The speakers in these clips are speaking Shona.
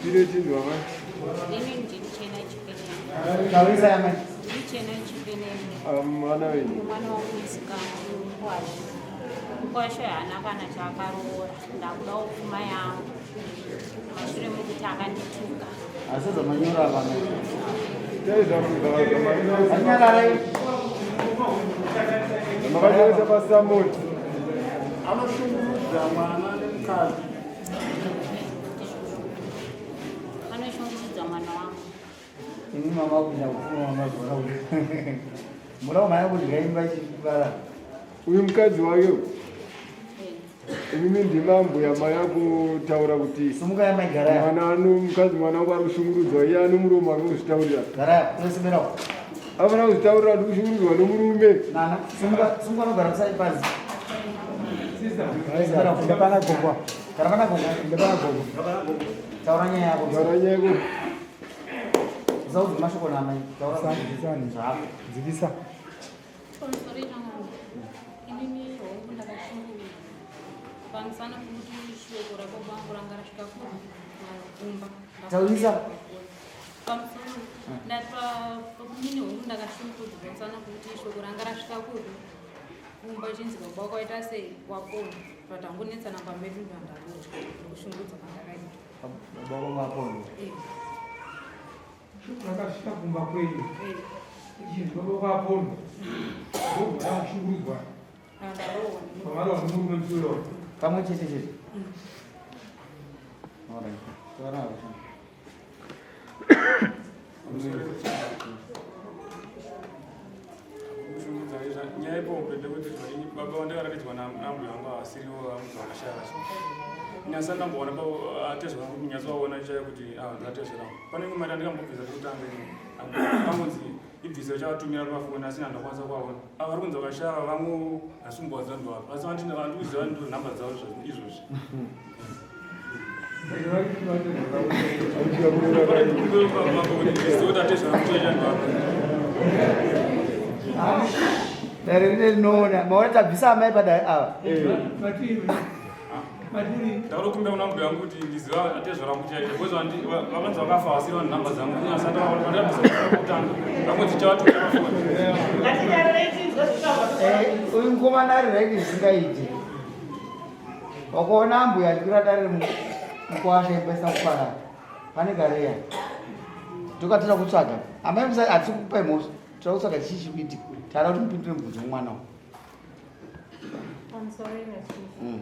Tine chinhu amai. Ini ndini Chena Chipenene. Taurisa amai. Ndini Chena Chipenene. Ah, mwana wenyu. Mwana wangu musikana mukwasha. Mukwasha haana kana chaakaroora. Ndakudawo pfuma yangu. Mashure mekuti akandituka. Asi zvamanyora vana. Dai zvamanyoresa. Anyararai. Zvamanyoresa pasamoti. Anoshungurudza mwana nemukadzi. Anoshungurudza mwana wangu. Imi mama kupinda kupfuma mamazuva kuti mura kumhanya kudya imba ichibara. Uyu mukadzi wake imimi ndima mbuya maya kutaura kuti Sumuka yamai gara ya. mwana ano mukadzi mwana wangu ari kushungurudzwa iye ano muromo ari kuzvitaurira. Gara ya, unosemera. Afana kuzvitaurira kuti kushungurudzwa nomurume. Nana, sumuka, sumuka unogara kusai pazi. Semera Enda pana gogo. Gara pana gogo. Enda pana gogo. Taura nyaya yako. Taura nyaya yako. Usaudze mashoko namai. Taura Dzikisani. zvako. Dzikisa. Pamusoro changu. Inini hongu ndakashungurudzwa. Pamusana pekuti shoko rababa vangu ranga rasvika kumba. Taurisa. Pamusoro ndati pakumini hongu ndakashungurudzwa pamusana pekuti shoko ranga rasvika kumba chinzi baba wako waita sei wapona but hangunetsana pamedu ndandarotya nekushungurudzwa kwandakaita. Baba wako vapona. Eh, Rakasvika kumba kwenyu eh, ichinzi baba vapona ndobva kushungurudzwa Ndarohwa. pamarohwa nemurume musoro. Pamwe chete chete. Alright. Taura hako. Kushungurudza nyaya ipombe ndekuti zvaini baba vandakaratidzwa nambuya vangu havasirivo vangu vakashaya vacho nyasa ndamboona atezvera kuti nyatsovaona chaiyo kuti ndatezvera pane imwe mari andikambobvisa pekutanga ini angonzi ibvise uchavatumira pafoni asi handakwanisa kuvaona ava vari kunzi vakashaya vamwe hasumbowadza ndoapa asi vandikuziva ndo nhamba dzavo izvozvi. Dare rine rinoona. Maona tabvisa amai padare ava. Ndaunokumbira kuna mbuya vangu kuti ndiziva atezvara vangu chaicho because vakanzi vakafa vasiri vanhu nhamba dzangu asandakutanga vangonzi chavatumira pafoni. Eh, uyu mukomana ari right zvisingaiti. Wakaona ambuya achikwira dare mukwasha imba isina kuparara. Pane gareya. Tokatira kutsvaga. Amai musa hatisi kukupai mhosva. Tinoda kutsvaga chii chiri kuitika. Tada kuti mupindure mubvunzo wemwana uyu. Pamusoro ine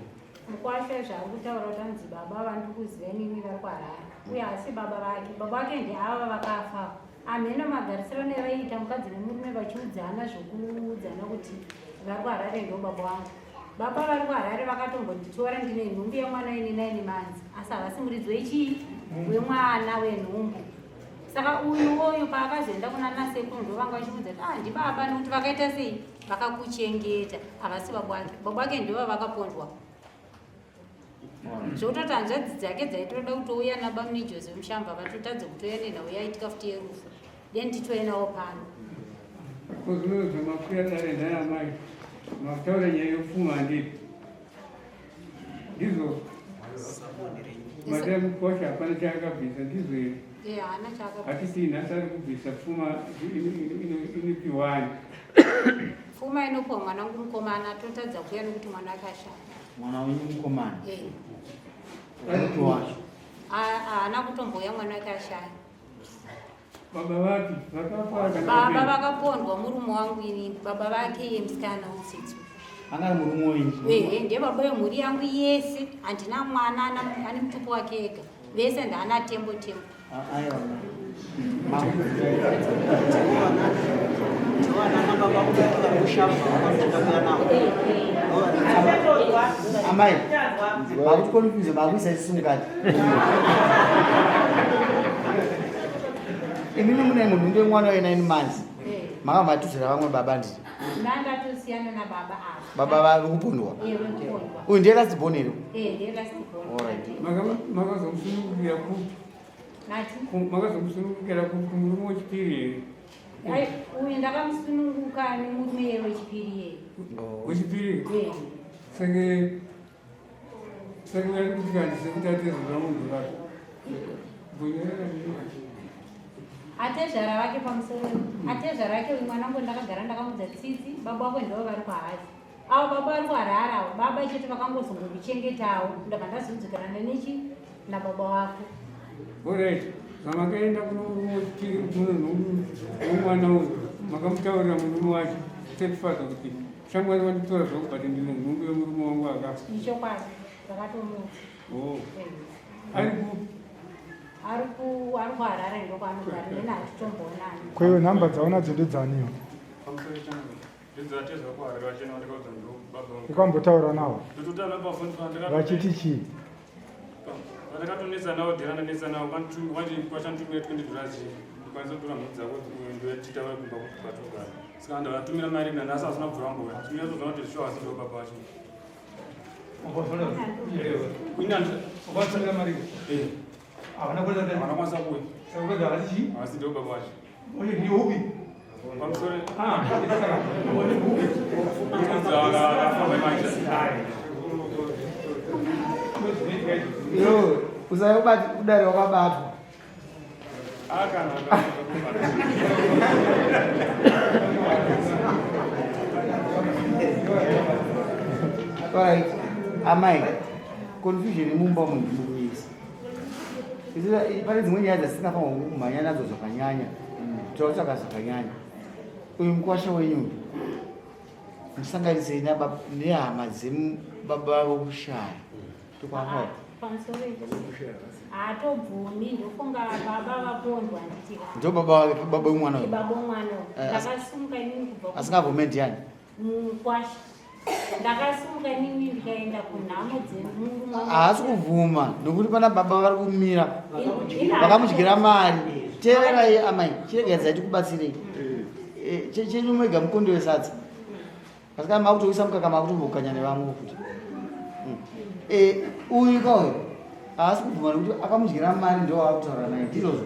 Mukwasha zvaari kutaura kuti anzi baba vandiri kuziva inini vari kuHarare uye asi baba vake baba vake ndeava vakafa amheno magarisiro nevaiita mukadzi nemurume vachiudzana zvokuudzana kuti vari kuHarare ndo baba vangu baba vari kuHarare vakatombonditora ndine nhumbu yemwana ine 9 months asi havasi muridzi wechii wemwana wenhumbu. Saka uyu uyu paakazoenda kuna nasekuru ndo vanga vachimuudza kuti ah ndibaba nekuti vakaita sei vakakuchengeta havasi baba wake baba wake ndivo vakapondwa zvekutoti hanzvadzi dzake dzaitoda kutouya nabamuni Jose Mushamba vatotadza kutouya nenhau yaitika futi yerufu then titouya nawo pano. Kozvinonzi makwira dare nhai amai makutaura nyaya yopfuma handiti ndizvo madai kosha hapana chaakabvisa ndizvo here? Eh, haana chaakabvisa. Hatisi nhasi ari kubvisa pfuma inopiwani. Pfuma inopiwa mwana wangu mukomana totadza kuuya nekuti mwana wake ashaya. Mwana wenyu mukomana. Eh. Muti wacho. Haana kutombouya mwana wake ashaya. Baba vake vakafa kana Baba vapenyu? vakapondwa murume wangu ini baba vake iye musikana utsitsi. Anga ari murume wenyu. Ehe ndiye baba vemhuri yangu yese handina mwana ane mutupo wake ega vese ndaana tembo tembo. Ah, Aiwa. Amai, makuti confuse makuisa isusu mukati. Imimi mune munhu ndiye mwana we 9 months. Makabva matuzira vamwe baba nditi. Ndandatosiyana nababa ava. Baba vari kupondwa. Eh, vekupondwa. Uyu ndiye last born here. Eh, ndiye last born. All right. Makazomusunungukira kupi? Mati? Makazomusunungukira kupi kumurume wechipiri here? Ai, uyu ndakamusununguka nemurume wechipiri here. Wechipiri? Eh. Saka saka uri kuti kandi sekuti atezvera munhu vake. Atezvara vake pamusoro, atezvara vake uyu mwanangu ndakagara ndakamudza tsitsi, baba wako ndivo vari kuhazi. Avo baba vari kuharare avo, baba chete vakangozongokuchengetawo, ndabva ndazonzwikanana nechi nababa wako. Alright, zvamakaenda kunomwana uyu makamutaurira murume wacho stepfather kuti shamwari wanditora zvangu but ndine nhumbu yemurume wangu akafa. Ichokwadi, ndakatomuudza. Oh. Ari kupi? Ari ku ari kuHarare ndokwaanogara neni hatitomboonani. Ko iwe nhamba dzaunadzo ndedzaniwo? Ukambotaura nawo vachiti chii? Vandakatonetsa nawo dhera ndanetsa nawo vachanditumira 20 dollars ndikwanisa kutora mhuri dzako ndoyachita vari kumba kwatogara saka ndavatumira mari nanhasi asina kubvura mbuya tinonyatsoziva kuti zvisho asi ndo baba vacho. Havana kwanisa kuuya. Havasi ndo baba vacho. Pamusoro. Yo, usayobati kudare wakabatwa. Alright, amai, confusion mumba umu ndikuisa. Pane dzimwe nyaya dzasingafanirwa kumhanya nadzo zvakanyanya, totsvaka zvakanyanya. Uyu mukwasha wenyu musanganisei nehama dzebaba vokushaya. Tokwafaya. Pamusoro haatobvumi ndofunga baba vapondwa handiti Ndo baba wake, baba wemwana uyu. Baba wemwana uyu. Ndakasumuka inini kubva Asingabvume ndiani? Mukwasha. Ndakasumuka inini ndikaenda kunhamo dzemurume. Haasi kubvuma nokuti pana baba vari kumira vakamudyira mari. Teererai amai, chiregedzai tikubatsirei. Chenyu mega mukondo wesadza. Asi kana makutoisa mukaka makutombokanya nevamwe futi. Uyu ka uyu haasi kubvuma nekuti akamudyira mari ndo waari kutaura naye ndizvozvo.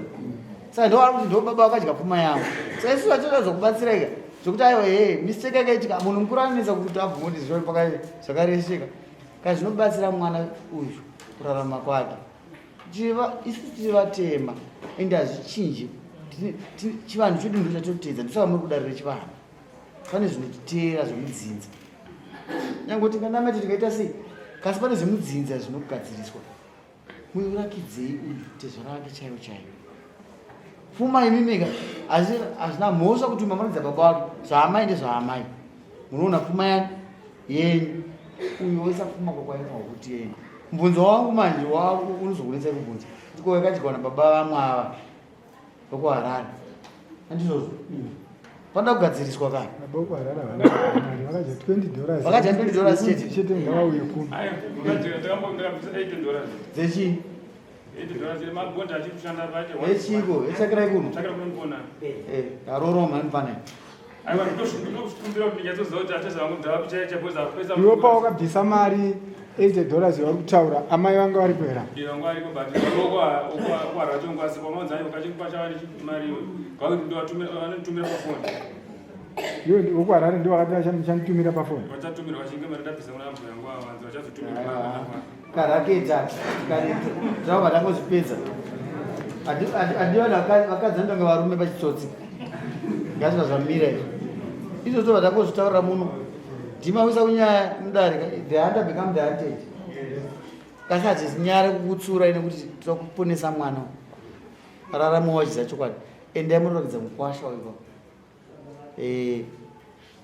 Saka ndo waari kuti ndo baba vakadya pfuma yavo. Saka isusu vatoda zvokubatsiraika zvekuti aiwa hee mistake yakaitika munhu mukuru anonetsa kuti abvume kuti zviro zvakaresveka. Kana zvinobatsira mwana uyu kurarama kwake. Isusu tiri vatema ende hazvichinji. Chivanhu chedu ndo chatinoteedza ndosaka muri kudarira chivanhu. Pane zvinotiteera zvemudzinza. Nyange tinganamate tikaita sei kasi pane zvemudzinza zvinogadziriswa. Murakidzei uyu tezvara vake chaivo chaivo. Pfuma imi mega hazvina mhosva kuti mamaratidza baba vake zvaamai ndezvaamai. Munoona pfuma yani yenyu. Uyu woisa pfuma kwakwainwa kuti yenyu. Mubvunzo wangu manje unozokunetsai kubvunza. Kuti ko yakadyiwa nababa vamwe ava vekuHarare. Handizvozvo? Panoda kugadziriswa ka? Baba vekuHarare havana mari, vakadya 20 dollars. Vakadya 20 dollars chete. Chete ngavauye kuno. Ndakabvisa 80 dollars. Dzechii? 80 dollars mabhondi achikushanda paite. Echiko, echakirai kuno. Tsvakira kuno ndikuona. Aroro mhani mfana. Aiwa ndinokumbira kuti ndinyatsoziva kuti atezva vangu ndavapi chaicho because apesa. Iwe pawakabvisa mari 80 dollars yauri kutaura amai vanga varipo here? Ndiyo vanga varipo but okuharara chongo asi pamaunza ayo kachikupa chava mari iwe kwakuti ndovanotumira pafoni. Iwe wekuHarare ndiwo vakati vachanditumira pafoni. Vachatumira vachinge mari ndabvisa kuna ambuya yangu avanzi vachazotumira. Karaketa kareta zvavo vatangozvipedza. Adiwa vakadzi vanotonga varume pachitsotsi. Ngazviva zvamira izvo. Izvozvo vatangozvitaurira muno. Ndimawisa kunyaya mudare the hunter become the hunted. Kasi hatizinyare kukutsura nekuti tinoda kuponesa mwana. Rarama wachiziva chokwadi. Endai munoratidza mukwasha uyu.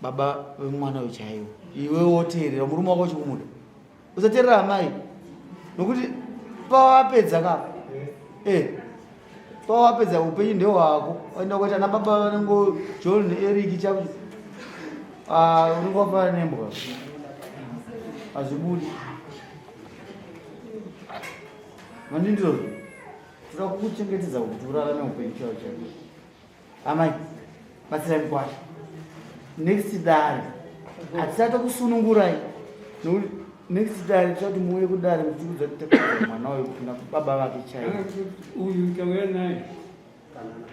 Baba vemwana uyu chaiwo. Iwe woteerera murume wako uchikumuda. Usateerera amai. Nokuti pawapedza ka. Pawapedza upenyu ndehwako. Waenda kuita na baba vanongo John Eric chaku. Unenge wafanana nembwa. Hazvibudi. Mandindizvozvo. Toda kukuchengetedza kuti urarame upenyu chaiwo chaiwo. Amai, batsirai mukwasha. Next dare. Hatisati kusunungurai. Nokuti next dare toda kuti muuye kudare muchiudza kuti takudza mwana uyu kuna baba vake chaivo. Uyu tauya naye.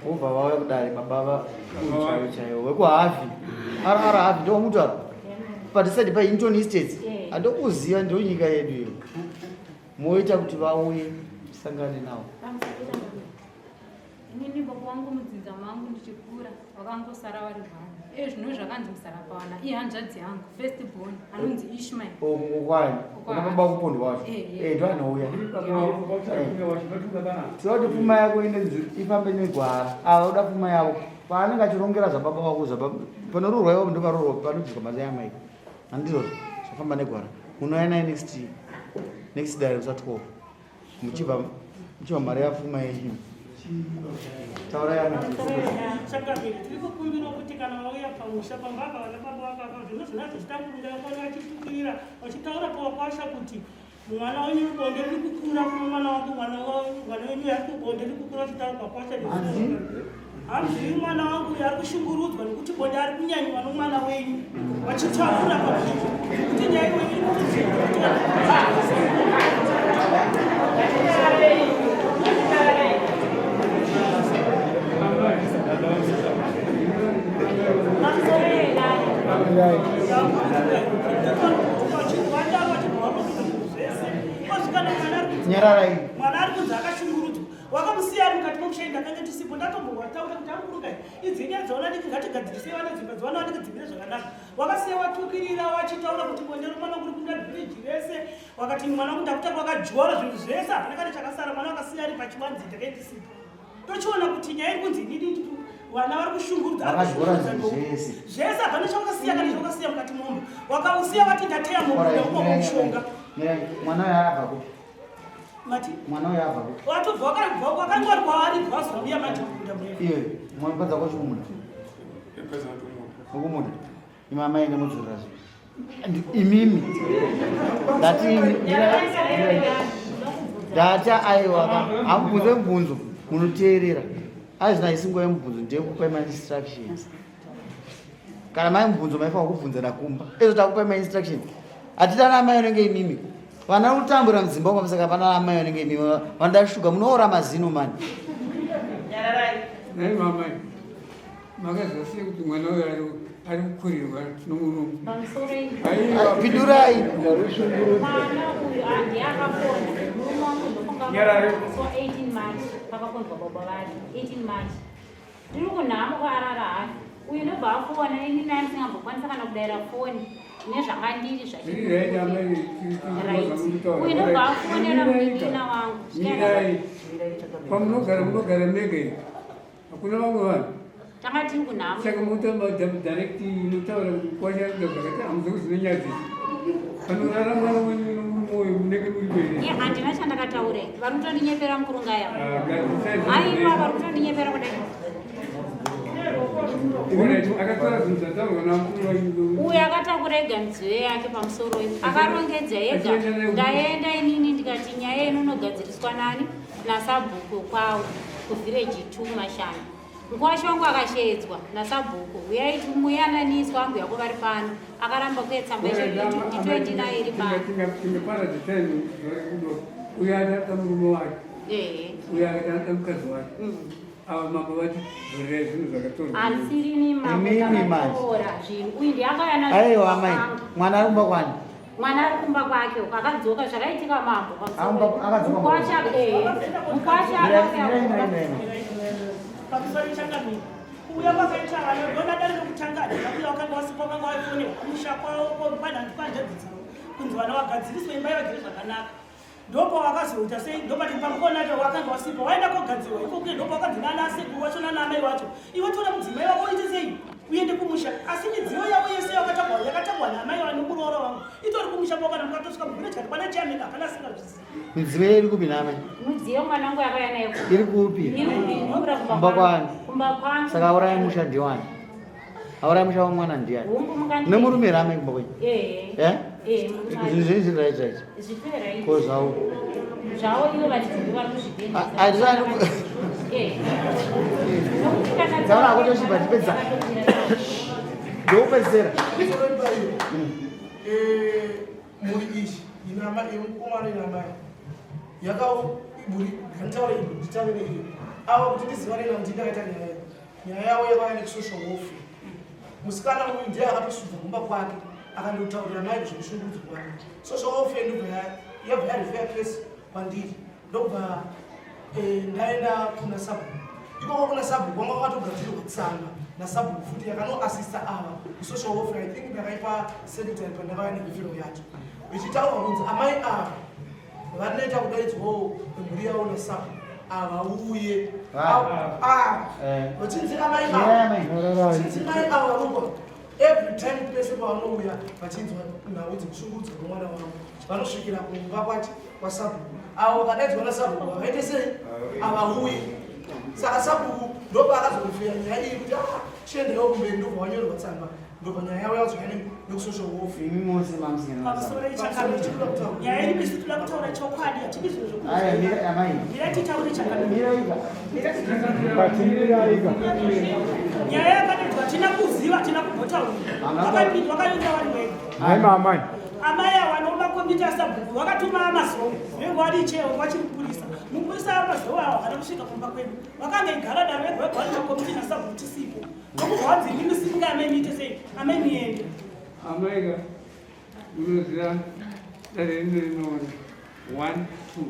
Vobva vauya kudare baba va uyu chaivo chaivo vekuHavi. Ara ara Havi ndo mutaura. Patisati pa Hinton Estates. Handokuziva ndo nyika yedu iyo. Moita kuti vauye tisangane navo. Inini baba wangu mudzinza mangu ndichikura vakangosara vari vanhu. Iye zvino zvakanzi musarapawana ihanzvadzi yangu first born anonzi Ishmael. Ukwani una baba kupondi wacho. Eh, ndo anouya. Tinoda kuti pfuma yako ine ifambe negwara. Ava uda pfuma yavo. Paanenge achirongera zvababa wako zvababa panororwa ivo ndo parorwa panobviswa mazai amai. Handizvo zvafamba negwara. Munouya naye next next dare kusa 12. Muchibva muchibva mari yapfuma yenyu. Taura yana. Chakaviri tiri kukumbira kuti kana vauya pamusha pamba apa vana baba vakafa zvino zvinazvo zvitanguringa vakwana vachitukirira vachitaura pavakwasha kuti mwana wenyu bonde riri kukura kuma mwana wangu mwana wenyu ari kubonde riri kukura vachitaura pakwasha hanzi mwana wangu uyu ari kushungurudzwa nekuti bonde ari kunyanyiwa nomwana wenyu vachitaura pakuti kuti nyaya iwe iri kuti Nyararai. Mwana ari kunzi akashungurudzwa wakamusiya ari mukati momusha ndakanga ndisipo ndatombotaura kuti amuruka idzi nyaya dzaona diki ngatigadzirisei vana dzimba dzaona vanenge dzimire zvakanaka wakasiya watukirira wachitaura kuti bonde romwana kuri kunda village rese wakati mwana wangu ndakutanga wakajora zvinhu zvese hapana kana chakasara mwana wakasiya ari pachiwanzi ndakanga ndisipo tochiona kuti nyaya iri kunzi inini vana vari kushungurudza zvese hapana chawakasiya kana chawakasiya mukati mombe wakausiya wati ndateya mombe ukomo mushonga mwana uyo abva kupi mati mwana uyo abva kupi watobva wakabva wakanga wari kwaari bvazouya manje kupinda murefu iye mwana kwacho kumuda ukumuda imi amai nemudzorera zve imimi ndati ndati aiwa hamubvunze mubvunzo munoteerera aizvina isi nguva yemubvunzo ndeyekupai mainstructions kana mai mubvunzo maifanira kubvunzana kumba izvo takupai mainstructions hatida ana amai vanenge imimi vana kutambura mudzimba umo saka pana amai vanenge imimi vanoda shuga munoora mazino mani Nhai mama, makazosiya kuti mwana uyu ari kukurirwa nomurume. Pamusoro Pindurai. Mwana uyu handi akapona. Murume wangu ndofunga Nyarare. so 18 March pakapondwa baba vake 18 March. Ndiri kunhamo kwaarara hake. Uyu ndobva afona ini naye ndisingambokwanisa kana kudaira foni nezvanga ndiri Zviri right amai, Right. Uyu ndobva afonera munin'ina wangu. Mirai. Pamunogara munogara mega here? Hakuna vamwe vanhu. Tanga tiri kunhamo. Saka mutamba direct inotaura kuti kwasha zvakati hamuzi kuzinonyadzisa. Panorara mwana wenyu nomurume uyu munenge muri kwere. Iye handina chandakataura. Vari kutondinyepera mukurunga yavo. Ah, gadzirisai Aiwa vari kutondinyepera kudai. Alright, akatora zvinhu zvataurwa namukuru wenyu. Uyu akatakura ega midziyo yake pamusoro ipo akarongedza ega. Ndaenda inini ndikati nyaya yenu inogadziriswa nani nasabhuku kwawo kuvhireji 2 Mashanda. Mukwasha wangu akashedzwa nasabhuku uyai muyananiswa ambuya yako vari pano akaramba kuye tsamba yacho ndi29 iri pano. Tingaparadza time uyu akata murume wake Ehe. uyu akata mukadzi wake ava mambo vati dzorerai zvinhu zvakatorwa Handirini mambo Imimi manje. takatora zvinhu uyu ndiye akauya nazvo aiwa amai kwangu. mwana ari kumba kwani Mwana ari kumba kwake uko akadzoka zvakaitika mambo Amba- akadzoka mukwasha mukwasha Mirai, akauya mirai, kumba. mirai, mirai. Pamusoro changamire kuuya kwakaita vana ndona dare rokutanga handina kuuya wakanga wasipo wakanga waifonerwa kumusha kwavo panhandi panzvedzedzavo kunzi vana vagadziriswe imba yavagere zvakanaka ndopo wakazoita sei ndopati pamukona acho wakanga wasipo waenda kogadzirwa ikoko ndopo wakanzi nana asekuru wacho nana amai wacho iwe tora mudzimai wako uite sei uende kumusha asi midziyo yavo yese yakatakwa yakatakwa naamai vanomuroora wangu itori kumusha kwako kana mukatosvika muvillage kati kwana chairman hapana asingazvizivi midziyo iri kupi naamai Midziyo mwana wangu yakauya nayo iri kupi iri kubikura Kumba kumba kwani? kumba kwangu saka auraya musha ndiwani auraya musha wamwana ndiani Hungu mukandi nemurume here amai kumba kwenyu ehe Eh? ehe zvinhu zvenyu zviri right right zvipera ko zvavo zvavo ivo varidzi vari kuzvipenda Ah, ah, ehe Taura hako tochibva tipedza. ndokupedzisera Mhuri iyi ina yemukomana ina mai yakaiburi nditaure iyi nditaure neiyi ava kuti ndizivane navo ndindakaita nyaya iyi nyaya yavo yakauya nekusocial welfare musikana uyu ndiye akatosubva kumba kwake akandotaurira mai zvekushungurudzwa kwake social welfare ndobva yabva yarefer case kwandiri ndobva ndaenda kuna sabhuku. Ikoko kuna sabhuku wanga wakatogadzirirwa tsamba nasabhuku futi yakanoasista ava kusocial welfare. I think ndakaipa secretary pandakauya nerefero yacho, ichitaurwa kunzi amai ava vanoita kudaidzwawo mhuri yavo nasabhuku avauye. Vachinzi amai ava, vachinzi mai ava rukwa every time pese pavanouya vachinzwa nhau dzekushungurudzwa kwemwana wavo, vanosvikira kumba kwati kwasabhuku. Avo vakadaidzwa nasabhuku vakaite sei? Avauye. Saka sabhuku ndopaakazorifeya nyaya iyi kuti, "Ah, chiendewo kumberi." Ndobva wanyorerwa tsamba, ndobva nyaya yavo yazouya nekusocial welfare. Imi mose mamusina. Pamusoro ichakamira nyaya iri bisu, toda kutaura chokwadi, hatidi zvinhu. Aya, mira amai. Mira titaure chakamira. Miraika. Batimirai. Nyaya yakadaidzwa hatina kuziva, hatina kumbotaura. Wakaenda vari wega. Nhai maamai. Amai ava nomakombiyuta asabhuku vakatuma amazou vengo vari cheo vachiri mupurisa. Mupurisa amazou ava havana kusvika kumba kwedu, vakanga igara daro vega vega vari makomiti nasabhuku tisipo. Ndokubva wanzi, "Imi simuka amai, muite sei, amai muende." Amaika, munoziva dare rino rinoona one two,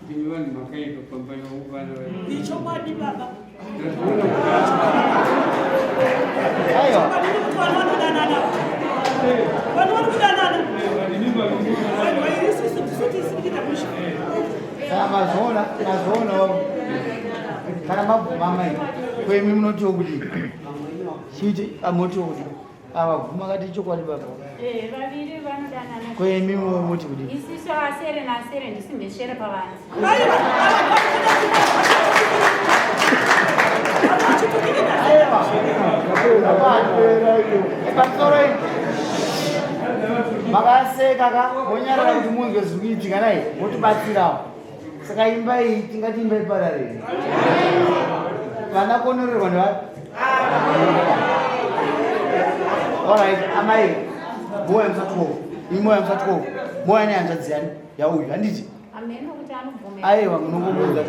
ndimi vanhu makaipa pamba vana. Ichokwadi baba. Ndazviona. Aiwa. Chokwadi nekuti vanhu vanodanana, vanhu vari kudanana, vanhu vairi isusu tisu tisiri kuita musha. Saka mazoona, mazoonawo kana mabvuma amai kwemi, munotiwo kuti chiiti amotiwo kuti avabvuma kati chokwadi baba. Vaviri vanodanana. Kwemi muti kuti Isisu asere nasere ndisimhesvere pavanzi. Aiwa. Aiwa, pamusoro iyi makaseka ka, monyarara kuti munzwe zviri kuitika nai, motibatsirawo. Saka imba iyi tingati imba ipararire, vana konorerwa neva. Alright amai, moya musatwova, imi moya musatwova, moya nehanzvadzi yani yauyu, handiti? Hameno kuti anobvumira. Aiwa, munongomuudza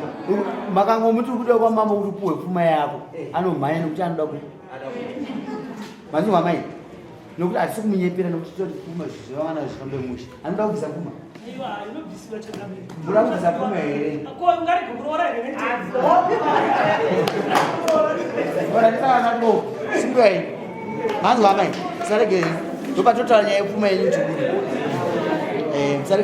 makangomuti uri kuda kwamambo kuti upuhwe pfuma yako, anomhanya nekuti anoda ku manzwa mai, nokuti hatisi kumunyepera, nokuti toti pfuma zvivana zvifambe mushe. Anoda kubvisa pfuma. Aiwa, inobvisiwa chakamira. Muda kubvisa pfuma here? Ko ungarege kuroora here? Ora ndisakanato simukai, manzwa amai, musaregei, ndopatotaura nyaya yepfuma yenyu tibude. Musarege.